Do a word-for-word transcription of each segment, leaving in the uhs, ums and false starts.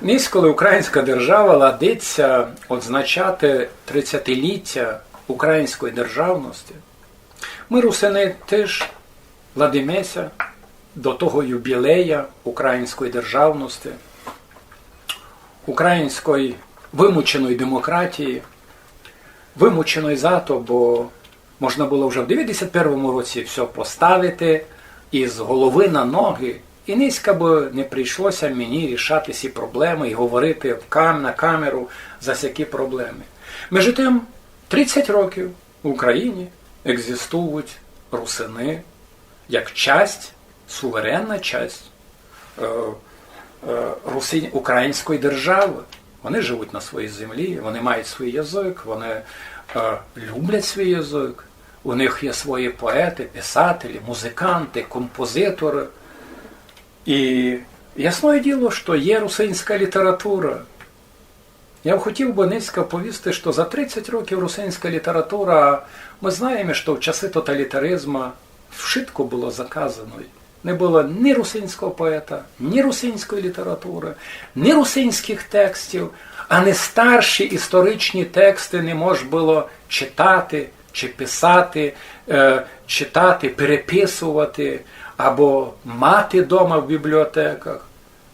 Нынька, коли українська держава ладить ся одзначати тридцятиліття української державности, мы, русины, тыж ладиме ся до того юбілея української державности, української вымученої демократії, вымученої зато, бо можна было вже в девятдесят первому році всьо поставити із головы на ноги, і нынька бы не прийшло ся мені рішати сі проблемы і говорити в кам-, на камеру за сякі проблемы. Межи тым, тридцять років в Україні екзистують русины як часть, суверенна часть е, е, русин-, української державы. Вони живуть на своїй землі, вони мають свій язык, вони е, люблять свій язык. У них є свої поеты, писателі, музиканты, композиторы. І ясне діло, што є русинська література. Я б хотів бы нынька повісти, што за тридцять років русинська література, мы знаєме, што в часы тоталітаризма вшытко было заказано. Не было ні русинського поета, ні русинської літературы, ні русинськых текстів, а не старші історичні тексты не мож было читати, чи писати, е, читати, переписовати, або мати дома в бібліотеках.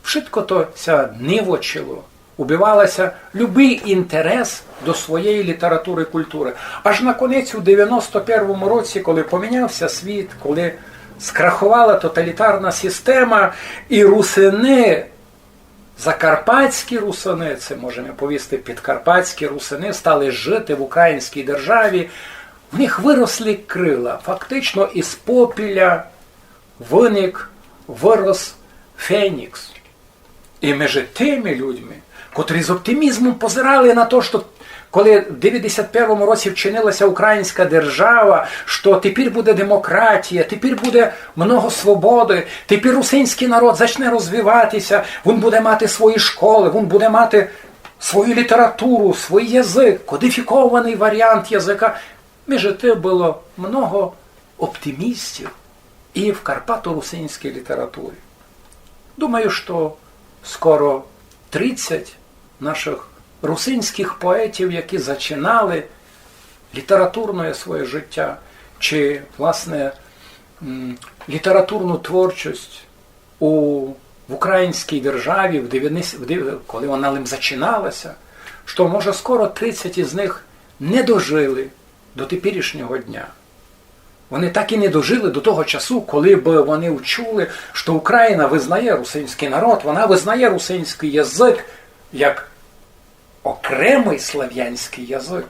Вшытко то ся нивочило, убивало ся любый інтерес до своєї літературы, културы. Аж наконець у девяносто первому році, коли поміняв ся світ, коли скраховала тоталітарна система, і русины, закарпатські русины, се можеме повісти, підкарпатські русины, стали жити в українській державі, в них выросли крила. Фактично із попіля выник, вырос фенікс. І межи тыми людьми, котрі з оптимізмом позирали на то, што коли в девятдесят первому році вчинила ся українська держава, што тепер буде демократія, тепер буде много свободы, тепер русинськый народ зачне розвивати ся, вун буде мати свої школы, вун буде мати свою літературу, свій язык, кодифікованый варіант языка. Межи тым было много оптимістів і в карпаторусинській літературі. Думаю, што скоро тридцять нашых русинськых поетів, які зачинали літературне своє життя, чи, власне, м, літературну творчость у, в українській державі, в девяносто, в дев-, коли вона лим зачинала ся, што, може, скоро тридцять із них не дожили до теперішнього дня. Вони так і не дожили до того часу, коли бы вони вчули, што Україна визнає русинськый народ, вона визнає русинськый язык як окремый славянськый язык,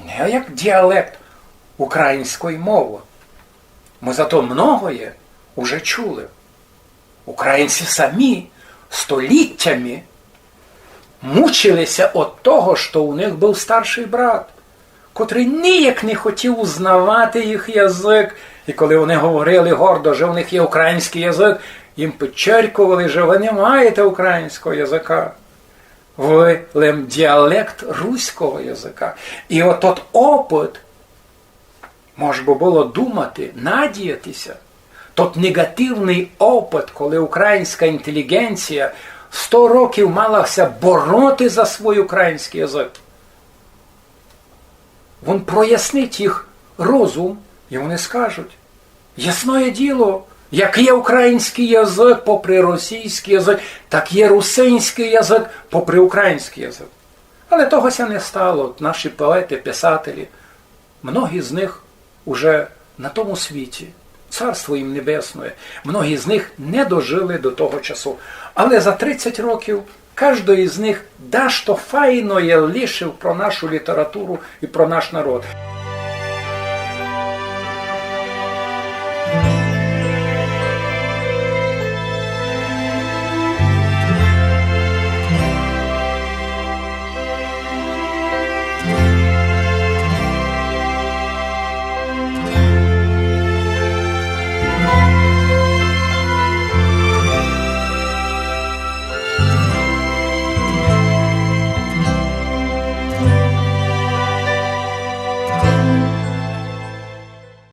не як діалект української мовы. Мы зато многоє уже чули. Українці самі століттями мучили ся од того, што у них быв старшый брат, котрый ніяк не хотів узнавати їх язык, і коли вони говорили гордо, што у них є українськый язык, їм підчеркували, што вы не маєте українського языка, вы лем діалект руського языка. І от тот опыт, мож бы было думати, надіяти ся, тот негативный опыт, коли українська інтеліґенція сто років мала ся бороти за свій українськый язык. Вун прояснить їх розум, і вони скажуть: ясне діло, як є українськый язык попри російськый язык, так є русинськый язык попри українськый язык. Але того ся не стало. Наші поеты, писателі, многі з них уже на тому світі, царство їм небесне, многі з них не дожили до того часу. Але за тридцять років каждый із них дашто файноє лишив про нашу літературу і про наш народ.